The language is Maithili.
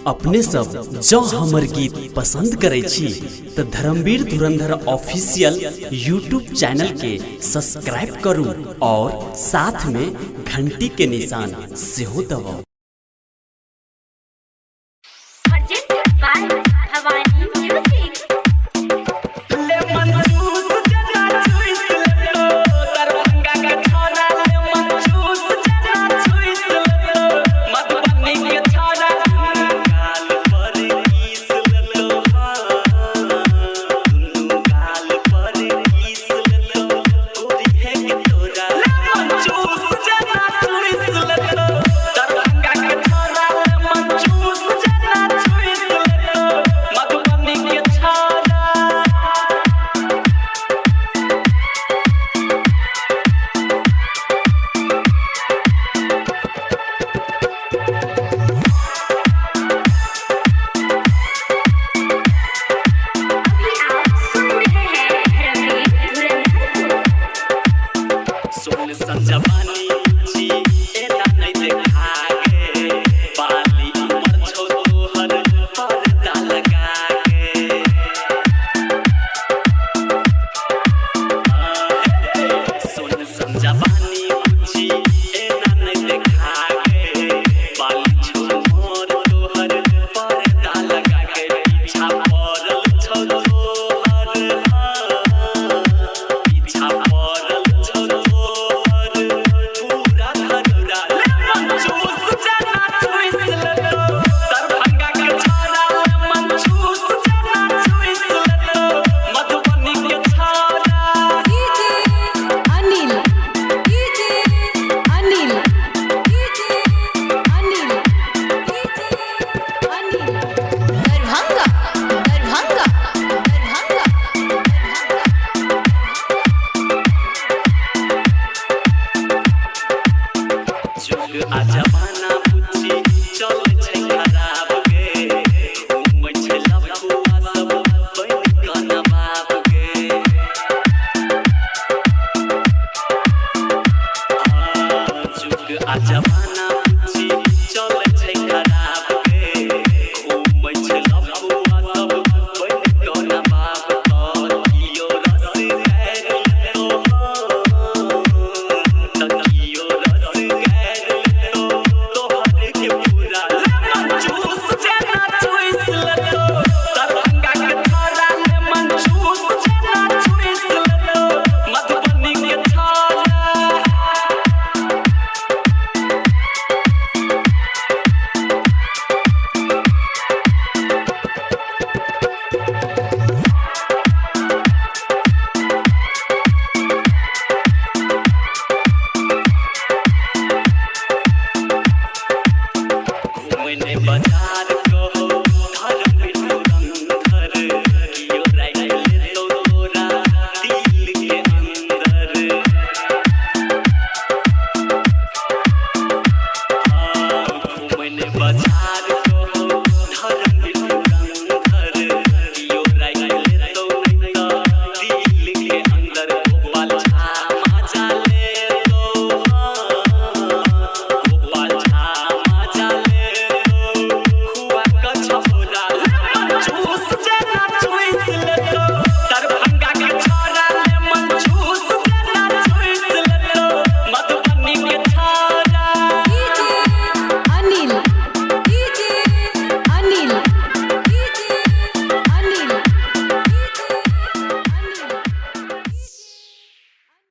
अपने सब जँ हमर गीत पसंद करै छी तऽ धर्मवीर धुरंधर ऑफिशियल यूट्यूब चैनल के सब्सक्राइब करू और साथ में घंटी के निशान सेहो दबाउ। Presented by Bhavani Music. ले मंजूस जना चुइस लेलो दरभंगा का छोरा, ले मंजूस जना चुइस लेलो मधुबनी के छोरा, गाल पर किस लेलो, दुनू गाल पर किस लेलो गोरी है के तोरा। ले मंजूस जना चुइस लेलो दरभंगा के छोरा, ले मंजूस जना चुइस लेलो मधुबनी के छोरा। अभी आप सुन रहे हैं धर्मवीर धुरंधर को। सोन संजवानी जी एना नहीं देखा गे, बाली उमर छौ तोहर पर्दा लगा गे। सोन संजवानी जी एना नहीं देखा गे, बाली छौ मोर तोहर पर्दा लगा गे, पीछा पड़ल छौ तोहर, पीछा पड़ल छौ तोहर पूरा धरोरा। ले मंजूस जना चुइस लेलो दरभंगा के छोरा, ले मंजूस जना चुइस लेलो मधुबनी के छोरा। DJ Anil, DJ Anil, DJ Anil, DJ Anil. Darbhanga, Darbhanga, Darbhanga, Darbhanga. जुग आ जमाना बुच्ची चल छै खराब गे, घूमै छै लफुआ सब बनि कऽ नवाब गे। जुग आ जमाना बुच्ची चल छै खराब गे, घूमै छै लफुआ सब बनि कऽ नवाब। तकियो रस गैर लेतो, तकियो रस गैर लेतो तोहर के पूरा। ले मंजूस जना चुइस लेतो दरभंगा के छोरा, ले मंजूस जना चुइस लेतो मधुबनी के छोरा। घूमने बाजार